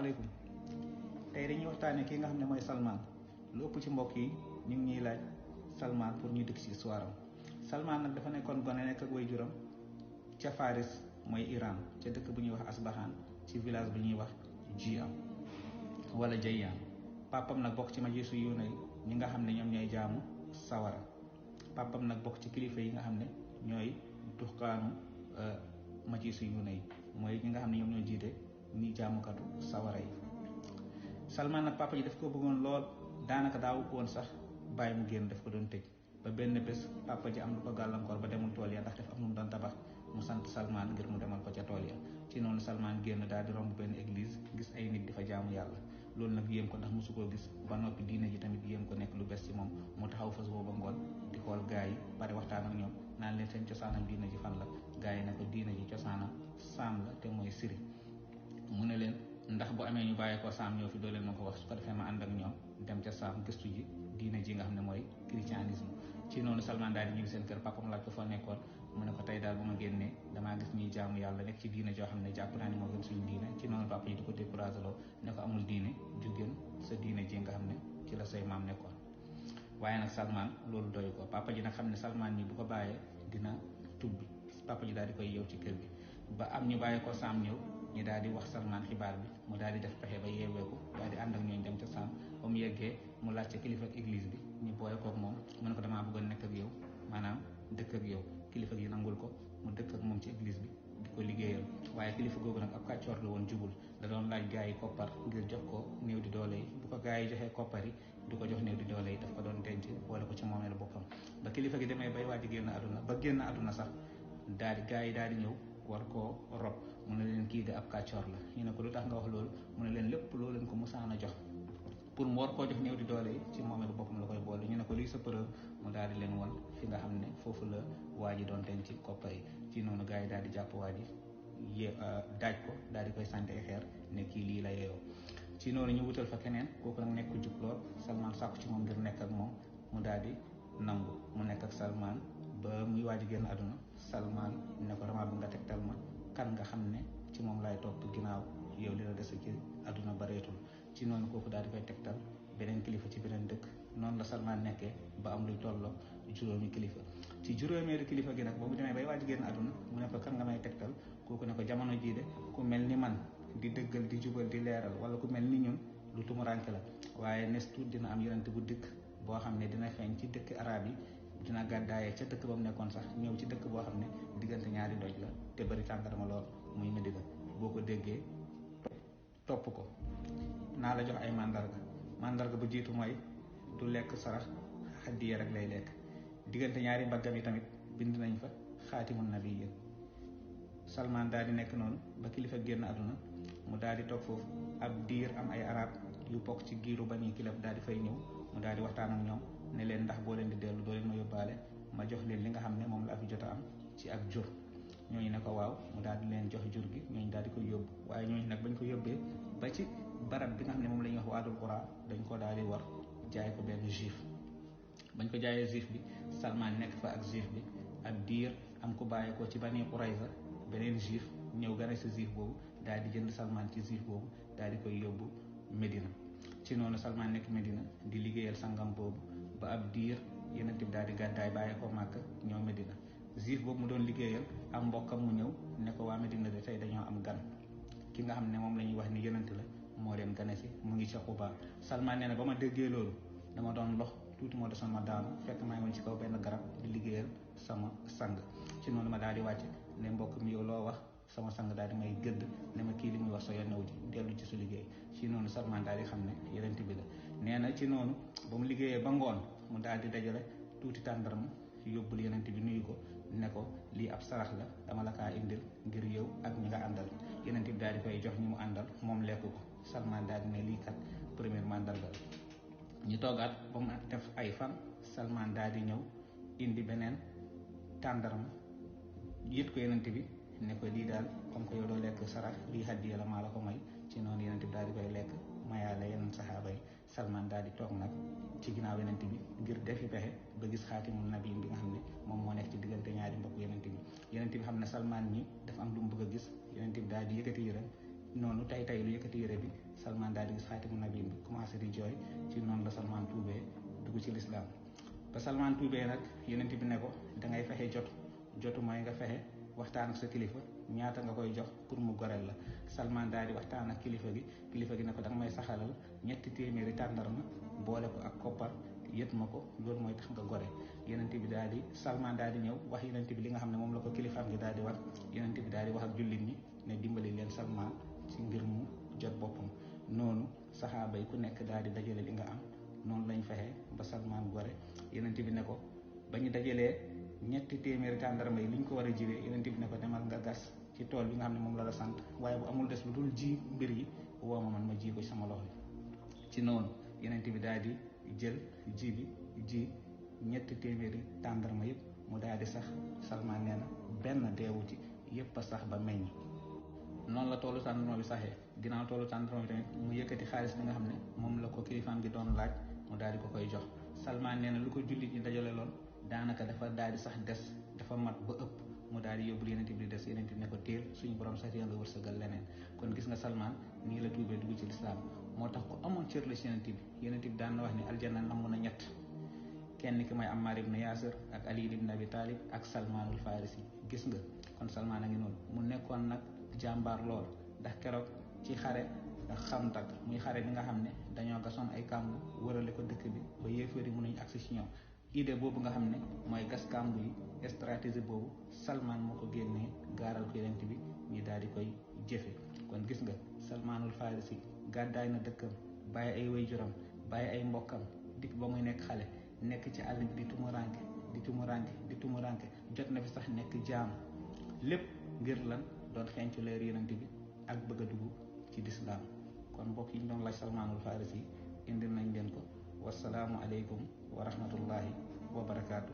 asalaamaaleykum tey dañuy waxtaanee ki nga xam ne mooy Salman lu ëpp ci mbokk yi ñu ngi ñuy laaj Salman pour ñu dikk ci histoire am Salman nag dafa nekkoon gone nekk ak waajuram ca Faris mooy Iran ca dëkk bu ñuy wax Asbahan ci village bu ñuy wax Jiam wala Jayyan papam nag bokk ci majisu yuuna yi ñi nga xam ne ñoom ñooy jaamu sawara papam nag bokk ci kilifa yi nga xam ne ñooy tuxkaanu majisu yuuna yi mooy ñi nga xam ne ñoom ñoo jiite ñi jaamukatu sawara yi. Salman nag papa ji daf ko bëggoon lool daanaka daawu ko woon sax bàyyi mu génn daf ko doon tëj ba benn bés papa ji am lu ko gàllankoor ba demul tool ya ndax daf am lu mu doon tabax mu sant Salman ngir mu demal ko ca tool ya ci noonu Salman génn daal di romb benn église gis ay nit di fa jaamu yàlla loolu nag yéem ko ndax mosu koo gis ba noppi diine ji tamit yéem ko nekk lu bees ci moom mu taxaw fa suba ba ngoon di xool gaa yi pare waxtaan ak ñoom naan leen seen cosaanam diine ji fan la gaa yi ne ko diine ji cosaanam saam la te mooy siri mu ne leen ndax bu amee ñu bàyyeekoo saam ñëw fi doo leen ma ko wax su ko defee ma ànd ak ñoom dem ca saam gëstu ji diine ji nga xam ne mooy christianisme ci noonu Salman daal di ñibbi seen kër papam laaj ko fa nekkoon mu ne ko tey daal bu ma génnee damaa gis ñuy jaamu yàlla nekk ci diine joo xam ne jàpp naa ni moo gën suñu diine ci noonu papa yi di ko découragé loo ne ko amul diine jugéen sa diine ji nga xam ne ci la say maam nekkoon waaye nag Salman loolu doyu ko papa ji nag xam ne Salman ñi bu ko bàyyee dina tubbi papa ji daal di koy yeew ci kër gi ba am ñu bàyyeekoo saam ñëw ñu daal di wax Salman xibaar bi mu daal di def pexe ba yeeweeku daal di ànd ak ñooñu dem ca saam ba mu yeggee mu laajte kilifa ak église bi ñu boole koog moom mu ne ko damaa bëggoon nekk ak yow maanaam dëkk ak yow kilifa gi nangul ko mu dëkk ak moom ci église bi di ko liggéeyal waaye kilifa googu nag ab kàccoor la woon jubul da doon laaj gaa yi koppar ngir jox ko néew di doole yi bu ko gaa yi joxee koppar yi du ko jox néew di doole yi daf ko doon denc boole ko ci moomeel boppam ba kilifa gi demee bay waaj génn àdduna ba génn àdduna sax daal di gaa yi daal di ñëw war koo rob mu ne leen kii de ab kàccoor la ñu ne ko lu tax nga wax loolu mu ne leen lépp loo leen ko musaan a jox pour mu war koo jox néew di doole yi ci moomeelu boppam la koy boole ñu ne ko lii sa preuve mu daal di leen won fi nga xam ne foofu la waa ji doon denc koppar yi ci noonu gars yi daal di jàpp waa ji daaj ko daal di koy sànni ay xeer ne kii lii la yeewoo ci noonu ñu wutal fa keneen kooku nag nekk ku jub lool Salman sàkku ci moom ngir nekk ak moom mu daal di nangu mu nekk ak Salman ba muy waaj génn àdduna Salman ne ko dama bëgg nga tegtal ma kan nga xam ne ci moom laay topp ginnaaw yow li la dese ci àdduna bareetul ci noonu kooku daal di koy tegtal beneen kilifa ci beneen dëkk noonu la Salman nekkee ba am luy tolloo juróomi kilifa ci juróomeelu kilifa gi nag boobu demee bay waaj génn àdduna mu ne ko kan nga may tegtal kooku ne ko jamono jii de ku mel ni man di dëggal di jubal di leeral wala ku mel ni ñun lu tumuranke la waaye nes tuut dina am yonent bu dikk boo xam ne dina feeñ ci dëkk arab yi dina gàddaayee ca dëkk ba mu nekkoon sax ñëw ci dëkk boo xam ne diggante ñaari doj la te bari tàndarma lool muy Medina boo ko déggee topp ko naa la jox ay mandarga bu jiitu mooy du lekk sarax xaddiya rek lay lekk diggante ñaari mbaggam yi tamit bind nañ fa xaatimun nabiyyin Salman daal di nekk noonu ba kilifa génn àdduna mu daal di toog foofu ab diir am ay arab yu bokk ci giiru Bani Kilab daal di fay ñëw mu daal di waxtaan ak ñoom ne leen ndax boo leen di dellu doo leen ma yóbbaale ma jox leen li nga xam ne moom laa fi jot a am ci ak jur ñooñu ne ko waaw mu daal di leen jox jur gi ñooñu daal di koy yóbbu waaye ñooñu nag bañ ko yóbbee ba ci barab bi nga xam ne moom la ñuy wax waadul qura dañ ko daal di war jaay ko benn juif bañ ko jaayee juif bi Salman nekk fa ak juif bi ab diir am ko bàyyeekoo ci Bani Qurayza beneen juif ñëw gane si juif boobu daal di jënd Salman ci juif boobu daal di koy yóbbu Medina ci noonu Salman nekk Medina di liggéeyal sangam boobu ba ab diir Yonent bi daal di gàddaay bàyyeekoo Màkka ñëw Medina juif boobu mu doon liggéeyal am mbokkam mu ñëw ne ko waa Medina de tey dañoo am gan ki nga xam ne moom la ñuy wax ni Yonent la moo leen gane si mu ngi ca Quba Salman nee na ba ma déggee loolu dama doon lox tuuti moo desoon ma daanu fekk maa ngi woon ci kaw benn garab di liggéeyal sama sang ci noonu ma daal di wàcc ne mbokk mi yow loo wax sama sang daal di may gëdd ne ma kii li muy wax sa yoon new ji dellu ci su liggéey ci noonu Salman daal di xam ne Yonent bi la nee na ci noonu ba mu liggéeyee ba ngoon mu daal di dajale tuuti tàndarma yóbbul Yonent bi nuyu ko ne ko lii ab sarax la dama la kaa indil ngir yow ak ñi nga àndal Yonent bi daal di koy jox ñi mu àndal moom lekk ko Salman daal di ne lii kat première mandarga ñu toogaat ba mu def ay fan Salman daal di ñëw indi beneen tàndarma yët ko Yonent bi ne ko lii daal comme que yow doo lekk sarax lii hadiya la maa la ko may ci noonu Yonent bi daal di koy lekk mayaale yeneen saxaaba yi Salman daal di toog nag ci ginnaaw Yonent bi ngir defi pexe ba gis xaatimul nabi bi nga xam ne moom moo nekk ci diggante ñaari mbokk Yonent bi Yonent bi xam ne Salman ñi dafa am lu mu bëgg a gis Yonent bi daal di yëkkati yére noonu tay lu yëkkati yére bi Salman daal di gis xaatimu nabi bi commencé di jooy. ci noonu la Salman tuubee dugg ci lislaam ba Salman tuubee nag yonent bi ne ko dangay fexe jotu mooy nga fexe waxtaan ak sa kilifa ñaata nga koy jox pour mu goreel la. Salman daal di waxtaan ak kilifa gi ne ko danga may saxalal 3 téeméeri tàndarma boole ko ak koppar yët ma ko loolu mooy tax nga gore. yonent bi daal di Salman daal di ñëw wax yonent bi li nga xam ne moom la ko kilifaam gi daal di wax. yonent bi daal di wax ak jullit ñi ne dimbali leen Salman ci ngir mu jot boppam. noonu saxaaba yi ku nekk daal di dajale li nga am noonu lañ fexe ba Salman gore. yonent bi ne ko ba ñu dajalee 3 téeméeri tàndarma yi li ñu ko war a jiwee yonent bi ne ko demal nga gas ci tool bi nga xam ne moom la la sant waaye bu amul des lu dul ji mbir yi woo ma man ma ji ko ci sama loxo ci noonu yonent bi daal di jël ji 3 téeméeri tàndarma yëpp mu daal di sax. Salman nee na benn deewu ci yëpp a sax ba meññ. noonu la toolu tàndarma bi saxee ginnaaw toolu tàndarma bi tamit mu yëkkati xaalis bi nga xam ne moom la ko kilifaam gi doon laaj mu daal di ko koy jox. Salman nee na lu ko jullit ñi dajale loon daanaka dafa daal di sax des dafa mat ba ëpp mu daal di yóbbul yonent bi des yonent bi ne ko téel suñu borom sax yéen la wërsëgal leneen. kon gis nga Salman nii la tuubee dugg ci lislaam moo tax ku amoon cër la ci yonent bi daan na wax ne aljanna namm na 3 kenn ki mooy Ammar ibn Yasir ak Ali ibn Abi Talib ak Salmanul Farisi. gis nga kon Salman a ngi noonu mu nekkoon nag jàmbaar lool ndax keroog ci xare Xandak muy xare bi nga xam ne dañoo gasoon ay kàmbu wërale ko dëkk bi ba yéefar yi mënuñ agsi ci ñoom. idée boobu nga xam ne mooy gas kàmbu yi stratégie boobu Salman moo ko génnee gaaral ko yonent bi ñu daal di koy jëfe. kon gis nga Salmanul Farisi gàddaay na dëkkam bàyyi ay waajuram bàyyi ay mbokkam dikk ba muy nekk xale nekk ci àll bi di tumuranke jot na fi sax nekk jaam lépp ngir lan doon xencu leer yonent bi ak bëgg a dugg ci lislaam. kon mbokk yi ñu doon laaj Salmanul Farisi indi nañ leen ko. wasalaamu aleykum wa rahmatullahi wa barakaatu.